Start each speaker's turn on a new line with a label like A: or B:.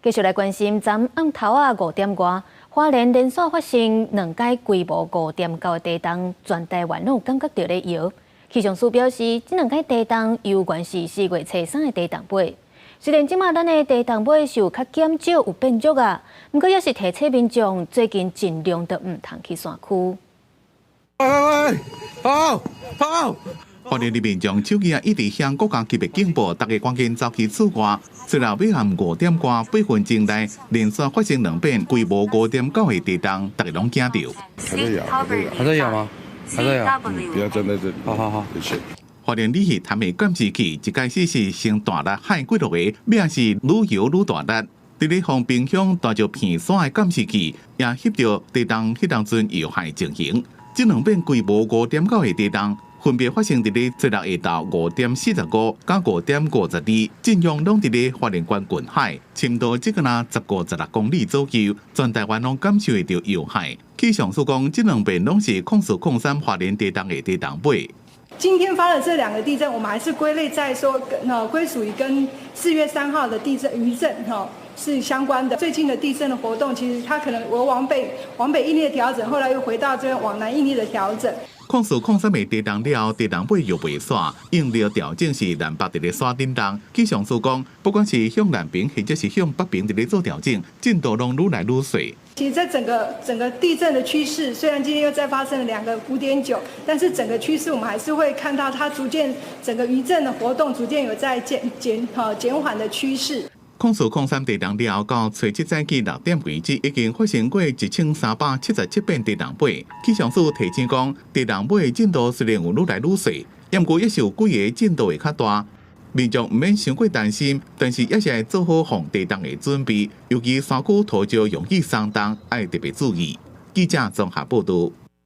A: 繼續來關心，昨暗頭仔5點外，花蓮連續發生兩擺規模5.9的地動，全台灣攏有感覺著咧搖。氣象署表示，這兩擺地動猶原是4月初3的地動尾。雖然這馬咱的地動尾是有較減少、有變弱啊，毋過也是提醒民眾最近盡量都毋通去山區。
B: 喂喂喂，跑跑！
C: 花蓮的民眾手機啊一直響國家級別警報，逐家趕緊走去厝外。雖然尾暗5點外8分鐘內連續發生兩遍規模5.9的地動，逐家攏驚著。
B: 還在搖，還在搖，
D: 還在搖嗎？還在搖。
B: 不要站在這裡。
D: 好好好，
B: 謝謝。
C: 花蓮鯉魚潭的監視器一開始是先大力喊幾落個，尾仔是愈搖愈大力。佇咧豐平鄉大石片山的監視器也翕著地動彼當陣搖撼情形。這兩遍規模5.9的地動，分別發生佇咧昨日下晝5點45佮5點52，震央攏佇咧花蓮縣近海，深度只敢若15、16公里左右，全台灣攏感受會著搖撼。氣象署講，這兩遍攏是0403花蓮地動的地動尾。
E: 今天發的這兩個地震，我們還是歸類在說，歸屬於跟4月3號的地震餘震，哈，是相關的。最近的地震的活動，其實它可能有往北應力的調整，後來又回到這邊往南應力的調整。
C: 0403的地動了後，地動尾又袂煞，應力調整是南北佇咧山頂動。氣象署講，不管是向南邊或者是向北邊佇咧做調整，震度攏愈來愈細。
E: 其實，在整個地震的趨勢，雖然今天又再發生了兩個5.9，但是整個趨勢我們還是會看到它逐漸整個餘震的活動逐漸有在減緩的趨勢。
C: 0403地動了後，到初七早起6點為止，已經發生過1377遍地動尾。氣象署提醒講，地動尾震度雖然有愈來愈細，毋過猶是有幾个震度會較大。民眾毋免傷過擔心，但是猶是愛做好防地動的準備，尤其山區土石容易鬆動，愛特別注意。記者綜合報導。